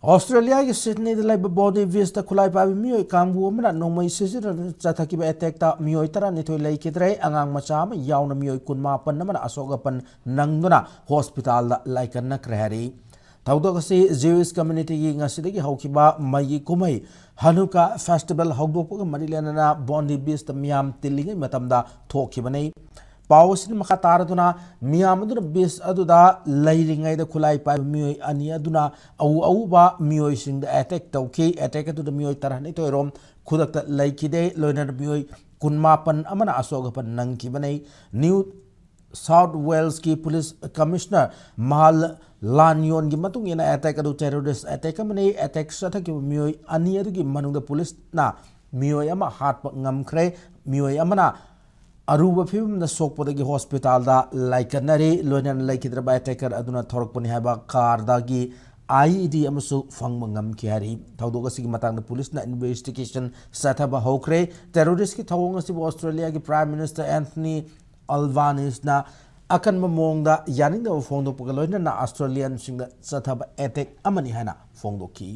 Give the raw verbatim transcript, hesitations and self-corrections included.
ꯑꯣꯁꯇ꯭ꯔꯦꯂꯤꯌꯥꯒꯤ ꯁꯤꯗꯅꯤꯗ ꯂꯩꯕ ꯕꯣꯟꯗꯤ ꯕꯤꯆꯇ ꯈꯨꯠꯂꯥꯏ ꯄꯥꯏꯕ ꯃꯤꯑꯣꯏ ꯀꯥꯡꯕꯨ ꯑꯃꯅ ꯅꯣꯡꯃꯩ ꯁꯤꯖꯤꯟꯅꯗꯨꯅ ꯆꯠꯊꯈꯤꯕ ꯑꯦꯇꯦꯛꯇ ꯃꯤꯑꯣꯏ ꯇꯔꯥꯅꯤꯊꯣꯏ ꯂꯩꯈꯤꯗ꯭ꯔꯦ꯫ ꯑꯉꯥꯡ ꯃꯆꯥ ꯑꯃ ꯌꯥꯎꯅ ꯃꯤꯑꯣꯏ ꯀꯨꯟꯃꯥꯄꯟ ꯑꯃꯅ ꯑꯁꯣꯛ ꯑꯄꯟ ꯅꯪꯗꯨꯅ ꯍꯣꯁꯄꯤꯇꯥꯜꯗ ꯂꯥꯏꯀꯠꯅꯈ꯭ꯔꯦ ꯍꯥꯏꯔꯤ꯫ ꯊꯧꯗꯣꯛ ꯑꯁꯤ ꯖ꯭ꯌꯨꯏꯁ ꯀꯝꯃ꯭ꯌꯨꯅꯤꯇꯤꯒꯤ ꯉꯁꯤꯗꯒꯤ ꯍꯧꯈꯤꯕ ꯃꯩꯒꯤ ꯀꯨꯝꯍꯩ ꯍꯅꯨꯀꯥ ꯐꯦꯁꯇꯤꯚꯦꯜ ꯍꯧꯗꯣꯛꯄꯒ ꯃꯔꯤ ꯂꯩꯅꯅ ꯕꯣꯟꯗꯤ ꯕꯤꯆꯇ ꯃꯤꯌꯥꯝ ꯇꯤꯜꯂꯤꯉꯩ ꯃꯇꯝꯗ ꯊꯣꯛꯈꯤꯕꯅꯤ꯫ ꯄꯥꯎ ꯑꯁꯤꯅ ꯃꯈꯥ ꯇꯥꯔꯗꯨꯅ, ꯃꯤꯌꯥꯝ ꯑꯗꯨꯅ ꯕꯤꯆ ꯑꯗꯨꯗ ꯂꯩꯔꯤꯉꯩꯗ ꯈꯨꯠꯂꯥꯏ ꯄꯥꯏꯕ ꯃꯤꯑꯣꯏ ꯑꯅꯤ ꯑꯗꯨꯅ ꯑꯎ ꯑꯎꯕ ꯃꯤꯑꯣꯏꯁꯤꯡꯗ ꯑꯦꯇꯦꯛ ꯇꯧꯈꯤ꯫ ꯑꯦꯇꯦꯛ ꯑꯗꯨꯗ ꯃꯤꯑꯣꯏ ꯇꯔꯥꯅꯤꯊꯣꯏ ꯔꯣꯝ ꯈꯨꯗꯛꯇ ꯂꯩꯈꯤꯗꯦ, ꯂꯣꯏꯅꯅ ꯃꯤꯑꯣꯏ ꯀꯨꯟꯃꯥꯄꯟ ꯑꯃꯅ ꯑꯁꯣꯛ ꯑꯄꯟ ꯅꯪꯈꯤꯕꯅꯤ꯫ ꯅ꯭ꯌꯨ ꯁꯥꯎꯠ ꯋꯦꯜꯁꯀꯤ ꯄꯨꯂꯤꯁ ꯀꯃꯤꯁꯅꯔ ꯃꯥꯜ ꯂꯥꯟꯌꯣꯟꯒꯤ ꯃꯇꯨꯡ ꯏꯟꯅ, ꯑꯦꯇꯦꯛ ꯑꯗꯨ ꯇꯦꯔꯣꯔꯤꯁ ꯑꯦꯇꯦꯛ ꯑꯃꯅꯤ꯫ ꯑꯦꯇꯦꯛ ꯆꯠꯊꯈꯤꯕ ꯃꯤꯑꯣꯏ ꯑꯅꯤ ꯑꯗꯨꯒꯤ ꯃꯅꯨꯡꯗ ꯄꯨꯂꯤꯁꯅ ꯃꯤꯑꯣꯏ ꯑꯃ ꯍꯥꯠꯄ ꯉꯝꯈ꯭ꯔꯦ꯫ ꯃꯤꯑꯣꯏ ꯑꯃꯅ ꯑꯔꯨꯕ ꯐꯤꯕꯝꯗ ꯁꯣꯛꯄꯗꯒꯤ ꯍꯣꯁꯄꯤꯇꯥꯜꯗ ꯂꯥꯏꯀꯠꯅꯔꯤ꯫ ꯂꯣꯏꯅꯅ ꯂꯩꯈꯤꯗ꯭ꯔꯕ ꯑꯦꯇꯦꯀꯔ ꯑꯗꯨꯅ ꯊꯧꯔꯛꯄꯅꯤ ꯍꯥꯏꯕ ꯀꯥꯔꯗꯒꯤ ꯑꯥꯏ ꯏ ꯗꯤ ꯑꯃꯁꯨ ꯐꯪꯕ ꯉꯝꯈꯤ ꯍꯥꯏꯔꯤ꯫ ꯊꯧꯗꯣꯛ ꯑꯁꯤꯒꯤ ꯃꯇꯥꯡꯗ ꯄꯨꯂꯤꯁꯅ ꯏꯟꯚꯦꯁꯇꯤꯒꯦꯁꯟ ꯆꯠꯊꯕ ꯍꯧꯈ꯭ꯔꯦ꯫ ꯇꯦꯔꯣꯔꯤꯁꯀꯤ ꯊꯧꯑꯣꯡ ꯑꯁꯤꯕꯨ ꯑꯣꯁꯇ꯭ꯔꯦꯂꯤꯌꯥꯒꯤ ꯄ꯭ꯔꯥꯏꯝ ꯃꯤꯅꯤꯁꯇꯔ ꯑꯦꯟꯊꯅꯤ ꯑꯜꯕꯥꯅꯤꯁꯅ ꯑꯀꯟꯕ ꯃꯑꯣꯡꯗ ꯌꯥꯅꯤꯡꯗꯕ ꯐꯣꯡꯗꯣꯛꯄꯒ ꯂꯣꯏꯅꯅ ꯑꯣꯁꯇ꯭ꯔꯦꯂꯤꯌꯟꯁꯤꯡꯗ ꯆꯠꯊꯕ ꯑꯦꯇꯦꯛ ꯑꯃꯅꯤ ꯍꯥꯏꯅ ꯐꯣꯡꯗꯣꯛꯈꯤ꯫